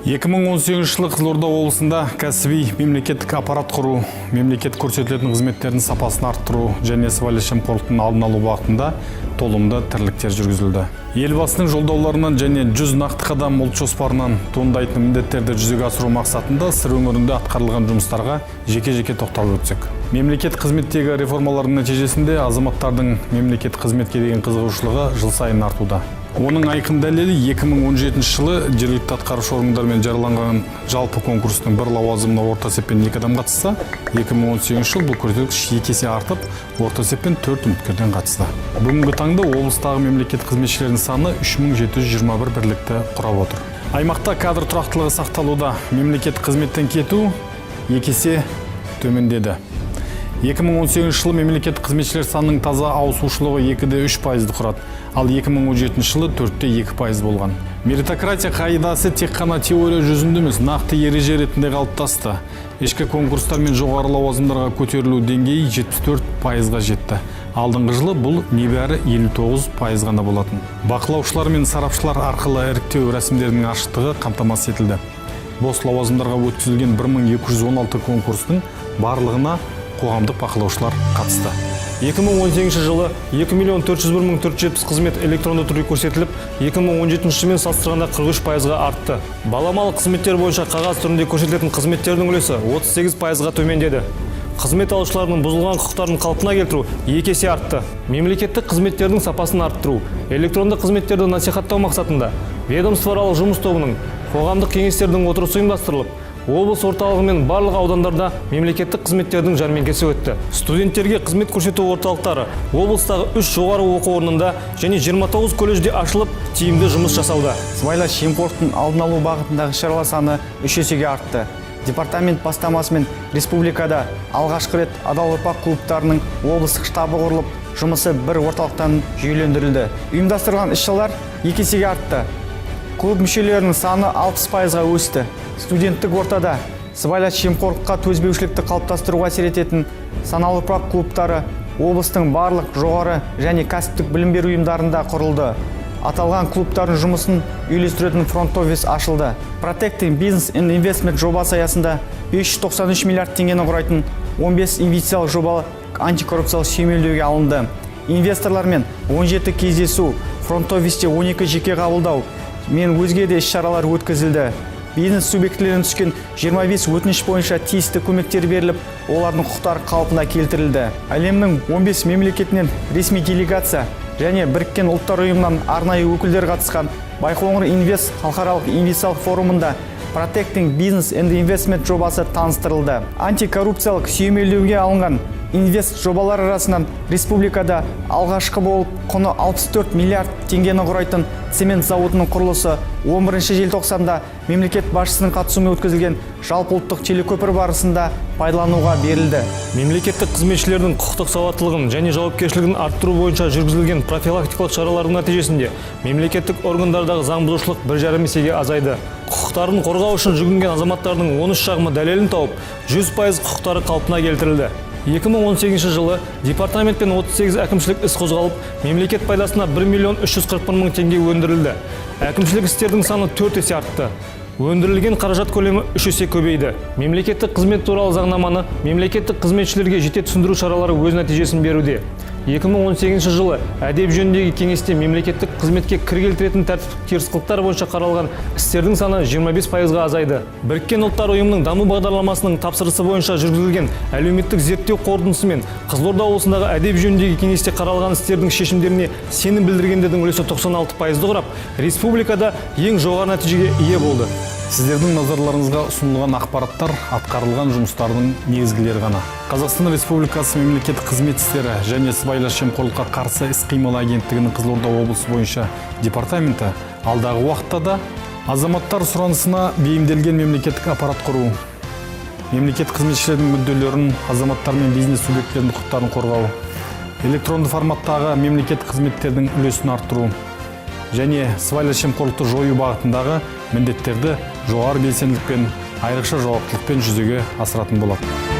2018 жылы Қызылорда облысында кәсіби мемлекеттік аппарат құру, мемлекет көрсетілетін қызметтердің сапасын арттыру және сыбайлас жемқорлықтың алдын алу бағытында толымды тірліктер жүргізілді. Елбасының жолдауларынан және 100 нақты қадам ұлт жоспарынан туындайтын міндеттерді жүзеге асыру мақсатында Сыр өңірінде атқарылған жұмыстарға жеке-жеке тоқталып өтсек. Мемлекет қызметтегі реформалардың нәтижесінде азаматтардың мемлекет қызметке деген қызығушылығы жыл сайын артуда. Оның айқын дәлелі: 2017 жылы жергілікті атқарушы органдармен жарияланған жалпы конкурстың бір лауазымына орта есеппен екі адам қатысса, 2018 жыл бұл көрсеткіш 2 есе артып, орта есеппен төрт үміткерден қатысты. Бүгінгі таңда облыстағы мемлекет қызметшілерінің саны 3721 бірлікті құрап отыр. Аймақта кадр тұрақтылығы сақталуда. Мемлекет қызметтен кету 2 есе төмендеді. 2018 жылы мемлекеттік қызметшілер санының таза ауысушылығы 2,3%-ды құрады, ал 2017 жылы 4,2% болған. Меритократия қағидасы тек қана теория жүзінде емес, нақты ереже ретінде қалыптасты. Ішкі конкурстар мен жоғары лауазымдарға көтерілу деңгейі 74%-ға жетті. Алдыңғы жылы бұл небәрі 59% ғана болатын. Бақылаушылар мен сарапшылар арқылы іріктеу рәсімдерінің ашықтығы қамтамасыз етілді. Бос лауазымдарға өткізілген 1216 конкурстың барлығына қоғамдық бақылаушылар қатысты. 2018 жылы 2 миллион 401 мың 470 қызмет электронды түрде көрсетіліп, 2017 жылмен салыстырғанда 43%-ға артты. Баламалы қызметтер бойынша қағаз түрінде көрсетілетін қызметтердің үлесі 38%-ға төмендеді. Қызмет алушылардың бұзылған құқықтарын қалпына келтіру 2 есе артты. Мемлекеттік қызметтердің сапасын арттыру, электронды қызметтерді насихаттау мақсатында ведомствоаралық жұмыс тобының, қоғамдық кеңестердің отырысы ұйымдастырылып, облыс орталығы мен барлық аудандарда мемлекеттік қызметтердің жәрмеңкесі өтті. Студенттерге қызмет көрсету орталықтары облыстағы үш жоғары оқу орнында және 29 колледжде ашылып, тиімді жұмыс жасауда. Сыбайлас жемқорлықтың алдын алу бағытындағы іс-шаралар саны 3 есеге артты. Департамент бастамасымен республикада алғашқы рет «Адал ұрпақ» клубтарының облыстық штабы құрылып, жұмысы бір орталықтан жүйелендірілді. Ұйымдастырылған іс-шаралар 2 есеге артты. Клуб мүшелерінің саны 60%-ға өсті. Студенттік ортада сыбайлас жемқорлыққа төзбеушілікті қалыптастыруға әсер ететін «Саналы ұрпақ» клубтары облыстың барлық жоғары және кәсіптік білім беру ұйымдарында құрылды. Аталған клубтардың жұмысын үйлестіретін фронт-офис ашылды. Protecting Business and Investment жобасы аясында 593 миллиард теңгені құрайтын 15 инвестициялық жоба антикоррупциялық сүйемелдеуге алынды. Инвесторлармен 17 кездесу, фронт-офисте 12 жеке қабылдау мен өзге де іс-шаралар өткізілді. Бизнес субъектілерінен түскен 25 өтініш бойынша тиісті көмектер беріліп, олардың құқықтары қалпына келтірілді. Әлемнің 15 мемлекетінен ресми делегация және Біріккен Ұлттар Ұйымынан арнайы өкілдер қатысқан Байқоңыр Инвест халықаралық инвестициялық форумында Protecting Business and Investment жобасы таныстырылды. Антикоррупциялық сүйемелдеуге алынған инвест жобалар арасынан республикада алғашқы болып құны 64 миллиард теңгені құрайтын цемент зауытының құрылысы 11 желтоқсанда мемлекет басшысының қатысуымен өткізілген жалпыұлттық телекөпір барысында пайдалануға берілді. Мемлекеттік қызметшілердің құқықтық сауаттылығын және жауапкершілігін арттыру бойынша жүргізілген профилактикалық шаралардың нәтижесінде мемлекеттік органдардағы заң бұзушылық 1,5 есеге азайды. Құқықтарын қорғау үшін жүгінген азаматтардың 13 шағымы дәлелін тауып, 100% құқықтары қалпына келтірілді. 2018 жылы департаментпен 38 әкімшілік іс қозғалып, мемлекет пайдасына 1 миллион 341 мың теңге өндірілді. Әкімшілік істердің саны 4 есе артты. Өндірілген қаражат көлемі 3 есе көбейді. Мемлекеттік қызмет туралы заңнаманы мемлекеттік қызметшілерге жете түсіндіру шаралары өз нәтижесін беруде. 2018 жылы әдеп жөніндегі кеңесте мемлекеттік қызметке кір келтіретін тәртіптік теріс қылықтар бойынша қаралған істердің саны 25%-ға азайды. Біріккен Ұлттар Ұйымының даму бағдарламасының тапсырысы бойынша жүргізілген әлеуметтік зерттеу қорытындысымен Қызылорда облысындағы әдеп жөніндегі кеңесте қаралған істердің шешімдеріне сенім білдіргендердің үлесі 96%-ды құрап, республикада ең жоғары нәтижеге ие болды. Сіздердің назарларыңызға ұсынылған ақпараттар атқарылған жұмыстардың негізгілері ғана. Қазақстан Республикасы мемлекеттік қызмет істері және сыбайлас жемқорлыққа қарсы іс-қимыл агенттігінің Қызылорда облысы бойынша департаменті алдағы уақытта да азаматтар сұранысына бейімделген мемлекеттік аппарат құру, мемлекет қызметшілерінің мүдделерін, азаматтар мен бизнес субъектілерінің құқықтарын қорғау, электронды форматтағы мемлекеттік қызметтердің үлесін арттыру және сыбайлас жемқорлықты жою бағытындағы міндеттерді жоғары белсенділікпен, айрықша жауаптылықпен жүзеге асыратын болады.